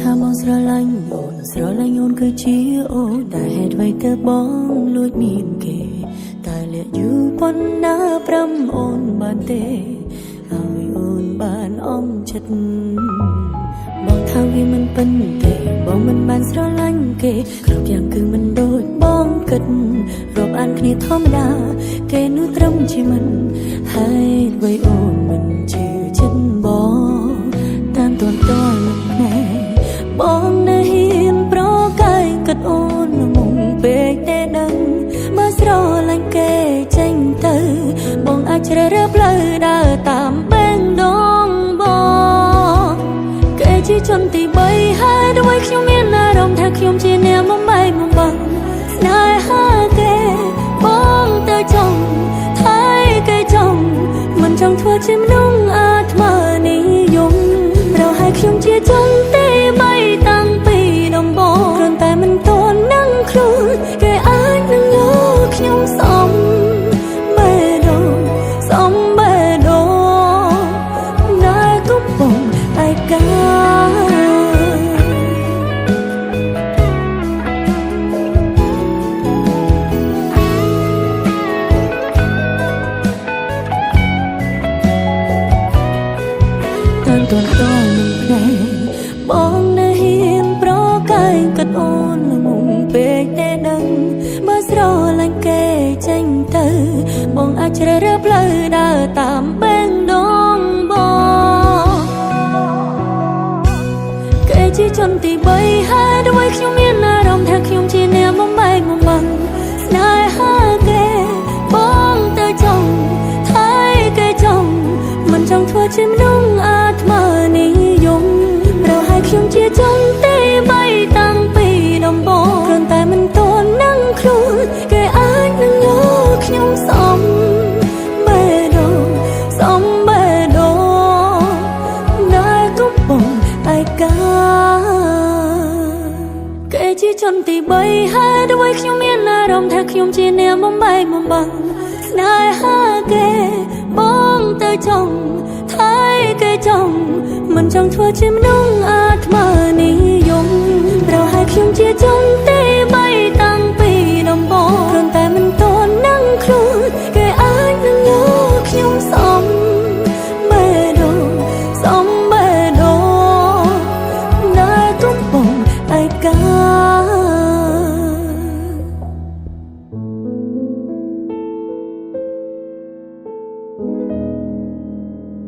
ថាបងស្រឡាញ់អូនស្រឡាញ់អូនគឺជាអូនតែហេតុអ្វីទៅបងលួចមានគេតែលាក់យូរប៉ុណ្ណាប្រាំអូនបានទេឲ្យអូនបានអងចិត្តបងថាវាមិនពិនទេបងមិនបានស្រឡាញ់គេគ្រប់យ៉ាងគឺមិនដូចបងគិតរាប់អានគ្នាធម្មតាគេនោះត្រឹមជាមិនហើយអ្វីអូនមិនជឿចិត្តបងតាមតនតលំភ្នែកបងនៅហ៊ានប្រកែកគិតអូនល្ងងពេកទេដឹងបើស្រឡាញ់គេចេញទៅបងអាចជ្រើសរើសផ្លូវដើរតាមបេងដងបងគេជាជនទី3ហើយด้วยខ្ញុំមានអារម្មណ៍ថាខ្ញុំជាអ្នកបំបែកបំបាក់ស្នេហាគេបងទៅចង់ថៃគេចង់មិនចង់ធ្វើជាមនុស្សអាត្មានិយមរកឲ្យខ្ញុំជាជនទី3តាំងពីដំបូងគ្រាន់តែមិនទាន់នឹងខ្លួនគេអាចនឹងយកខ្ញុំសំបេះដូងសំបេះដូងដែលកំពុងឯកា តានតនតនឹងភ្នែកបងនៅហ៊ានប្រកែកគិតអូនល្ងងពេកទេដឹងបើស្រឡាញ់គេចេញទៅបងអាចជ្រើសរើសផ្លូវដើរតាមបេងដងបងគេជាជនទី3ហើយด้วยខ្ញុំមានអារម្មណ៍ថាខ្ញុំជាអ្នកបំបែកបំបាក់ស្នេហាគេបងទៅចង់ថៃគេចង់មិនចង់ធ្វើជាមនុស្សអាត្មានិយមរកឲ្យខ្ញុំជាជនទី3តាំងពីដំបូងគ្រាន់តែមិនទាន់នឹងខ្លួនគេអាចនឹងយកខ្ញុំសំបេះដូងសំបេះដូងដែលកំពុងឯកាគេជាជនទី3ហើយด้วยខ្ញុំមានអារម្មណ៍ថាខ្ញុំជាអ្នកបំបែកបំបាក់ស្នេហាគេបងទៅចង់ថៃគេចង់មិនចង់ធ្វើជាមនុស្សអា